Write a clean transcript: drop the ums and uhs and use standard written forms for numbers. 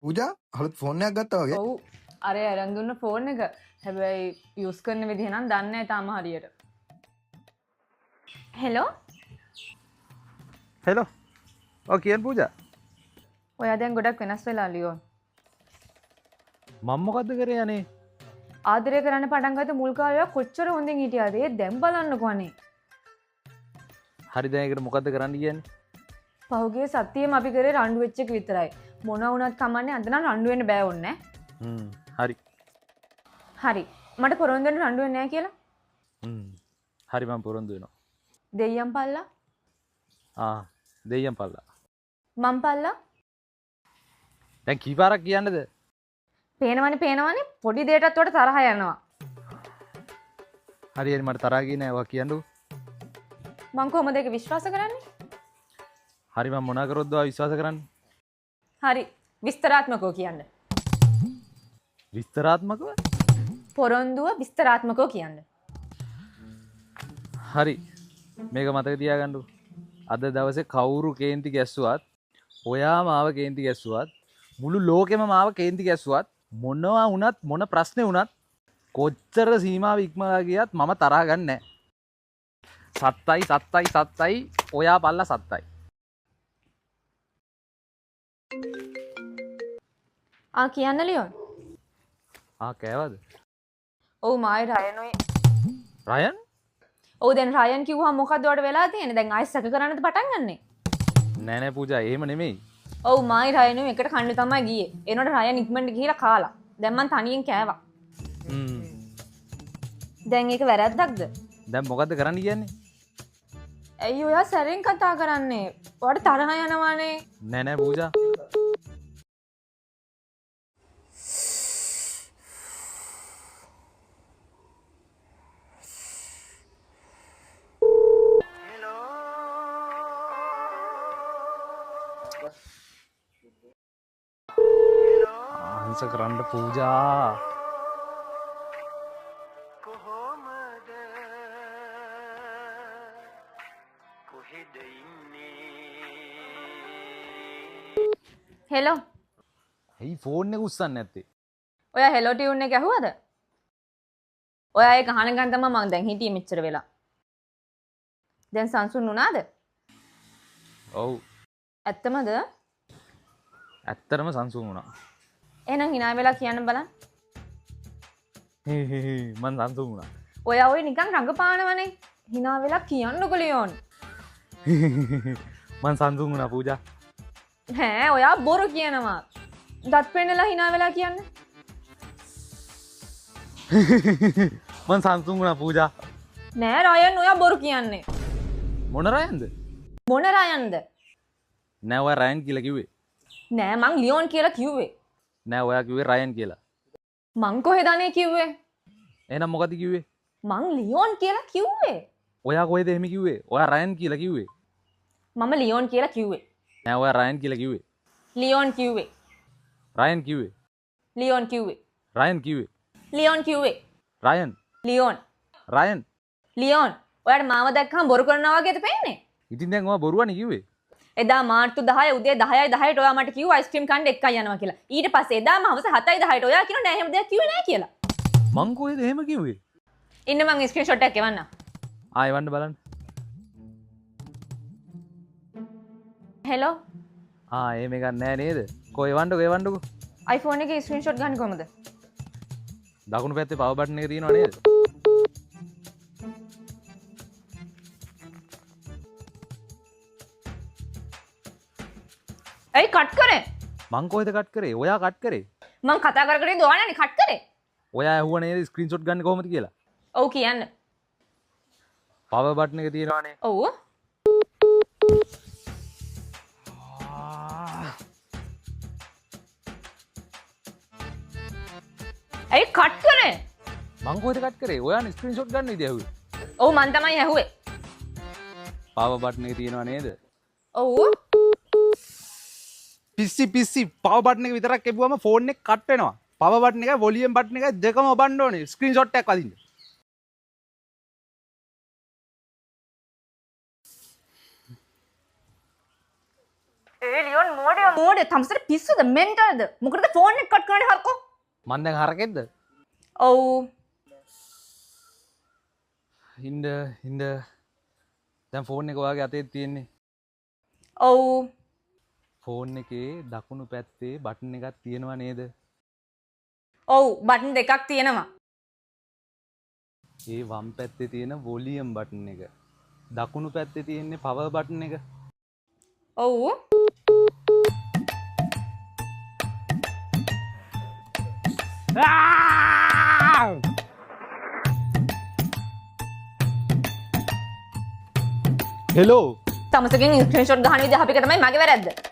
පූජා අලුත් ෆෝන් එකක් ගත්තා වගේ. ඔව්, අර අරන් දුන්න ෆෝන් එක. හැබැයි යූස් කරන විදිහ නම් දන්නේ නැහැ තාම හරියට. හෙලෝ. හෙලෝ. ඔව් කියන්න පූජා. ඔයා දැන් ගොඩක් වෙනස් වෙලා ලියෝ. මම මොකද්ද කරේ අනේ? ආදරය කරන්න පටන් ගත්ත මුල් කාලේ ඔයා කොච්චර හොඳින් හිටියාද? ඒ දැන් බලන්නකෝ අනේ. හරි දැන් ඒකට මොකද්ද කරන්න කියන්නේ? පහුගිය සතියේම අපි කරේ රණ්ඩු වෙච්ච එක විතරයි. මොන වුණත් කමන්නේ අද නම් රණ්ඩු වෙන්න බෑ ඕනේ. හරි. හරි. මට පොරොන්දු වෙන්න රණ්ඩු වෙන්නේ නෑ කියලා? හරි මම පොරොන්දු වෙනවා. දෙයියන් පල්ලා? ආ දෙයියන් පල්ලා. මං පල්ලා? දැන් කී පාරක් කියන්නද? පේනවනේ පේනවනේ පොඩි දෙයටත් උඩ තරහ යනවා. හරි හරි මට තරහ ගියේ නෑ ඔයා කියන්නකෝ. මං කොහොමද ඒක විශ්වාස කරන්නේ? හරි මං මොනා කරොත්ද ඔයා විශ්වාස කරන්නේ? හරි විස්තරාත්මකව කියන්න. විස්තරාත්මකව? පොරොන්දුව විස්තරාත්මකව කියන්න. හරි මේක මතක තියාගන්නකෝ. අද දවසේ කවුරු කේන්ති ගැස්සුවත්, ඔයා මාව කේන්ති ගැස්සුවත්, මුළු ලෝකෙම මාව කේන්ති ගැස්සුවත්, මොනවා වුණත් මොන ප්‍රශ්නේ වුණත් කොච්චර සීමාව ඉක්මවා ගියත් මම තරහා ගන්නෑ. 7යි 7යි 7යි ඔයා පල්ලා 7යි. ආ කියන්න ලියොන්. ආ කෑවද? ඔව් මායි රයනුයි. රයන්? ඔව් දැන් රයන් කිව්වහම මොකද්ද ඔයාලට වෙලා තියෙන්නේ? දැන් ආයෙ සැක කරන්නද පටන් ගන්නෙ? නෑ නෑ පූජා එහෙම නෙමෙයි. ඔව් මායි රයනුයි එකට කන්න තමයි ගියේ. එනකොට රයන් ඉක්මනට ගිහිලා කාලා. දැන් මං තනියෙන් කෑවා. දැන් ඒක වැරද්දක්ද? දැන් මොකද්ද කරන්න කියන්නේ? ඇයි ඔයා සැරෙන් කතා කරන්නේ? ඔයාට තරහ යනවානේ. නෑ නෑ පූජා. ආන්සර් කරන්න පූජා. හෙලෝ. ඇයි ෆෝන් එක උස්සන්නේ නැත්තේ? ඔයා හෙලෝ ටියුන් එක ඇහුවද? ඔයා ඒක අහන ගමන් තමයි මං දැන් හිටියේ මෙච්චර වෙලා. දැන් සංසුන් වුණාද? ඔව්. ඇත්තමද? ඇත්තටම සංසුන් වුණා. එහෙනම් hina වෙලා කියන්න බලන්න. මං සංසුන් වුණා. ඔයා ඔය නිකන් රඟපානවනේ. hina වෙලා කියන්නකෝ ලියෝන්. මං සංසුන් වුණා පූජා. නෑ ඔයා බොරු කියනවා. දත් පෙන්නලා hina වෙලා කියන්න. මං සංසුන් වුණා පූජා. නෑ රයන් ඔයා බොරු කියන්නේ. මොන රයන්ද? මොන රයන්ද? නෑ ඔයා රයන් කියලා කිව්වේ. නෑ මං ලියෝන් කියලා කිව්වේ. නෑ ඔයා කිව්වේ රයන් කියලා. මං කොහෙද අනේ කිව්වේ? එහෙනම් මොකද කිව්වේ? මං ලියෝන් කියලා කිව්වේ. ඔයා කොහෙද එහෙම කිව්වේ? ඔයා රයන් කියලා කිව්වේ. මම ලියෝන් කියලා කිව්වේ. නෑ ඔයා රයන් කියලා කිව්වේ. ලියෝන් කිව්වේ. රයන් කිව්වේ. ලියෝන් කිව්වේ. රයන් කිව්වේ. ලියෝන් කිව්වේ. රයන්. ලියෝන්. රයන්. ලියෝන්. ඔයාට මාව දැක්කම බොරු කරනවා වගේද පේන්නේ? ඉතින් දැන් ඔයා බොරුවනේ කිව්වේ. එදා මාර්තු 10 උදේ 10යි 10ට ඔයා මට කිව්වා අයිස්ක්‍රීම් කන්න එක්කයි යනවා කියලා. ඊට පස්සේ එදාම හවස 7යි 10ට ඔයා කියනවා නෑ එහෙම දෙයක් කිව්වේ නෑ කියලා. මං කොහෙද එහෙම කිව්වේ? ඉන්න මං ස්ක්‍රීන්ෂොට් එකක් එවන්නම්. ආ එවන්න බලන්න. හෙලෝ. ආ එහෙම එකක් නෑ නේද? කො එවන්නකෝ එවන්නකෝ. iPhone එකේ ස්ක්‍රීන්ෂොට් ගන්න කොහමද? දකුණු පැත්තේ පවර් බටන් එක තියෙනව නේද? ඇයි කට් කරේ? මං කොහෙද කට් කරේ? ඔයා කට් කරේ. මං කතා කර කර ඉඳ ඔයානේ කට් කරේ. ඔයා ඇහුවා නේද ස්ක්‍රීන්ෂොට් ගන්න කොහොමද කියලා? ඔව් කියන්න. පවර් බටන් එක තියෙනවනේ. ඔව්. ඇයි කට් කරේ? මං කොහෙද කට් කරේ? ඔයානේ ස්ක්‍රීන්ෂොට් ගන්න විදිය ඇහුවේ. ඔව් මං තමයි ඇහුවේ. පවර් බටන් එක තියෙනව නේද? ඔව්. පිස්සි පිස්සි පවර් බටන් එක විතරක් එබුවම ෆෝන් එක කට් වෙනවා. පවර් බටන් එකයි වොලියම් බටන් එකයි දෙකම ඔබන්න ඕනේ ස්ක්‍රීන්ෂොට් එකක් අදින්න. ඒ ලියොන් මෝඩයෝ මෝඩයෝ තමුසෙට පිස්සුද මෙන්ටල්ද? මොකටද ෆෝන් එක කට් කරන්නේ හරකෝ? මං දැන් හරකෙක්ද? ඔව්. හින්ද හින්ද දැන් ෆෝන් එක ඔයාගේ අතේ තියෙන්නේ. ඔව්. ෆෝන් එකේ දකුණු පැත්තේ බටන් එකක් තියෙනවා නේද? ඔව්, බටන් දෙකක් තියෙනවා. ඒ වම් පැත්තේ තියෙන වොලියම් බටන් එක. දකුණු පැත්තේ තියෙන්නේ පවර් බටන් එක. ඔව්. හෙලෝ. තමුසෙගෙන් ස්ක්‍රීන්ෂොට් ගහන විදිහ අපික තමයි මගේ වැරැද්ද.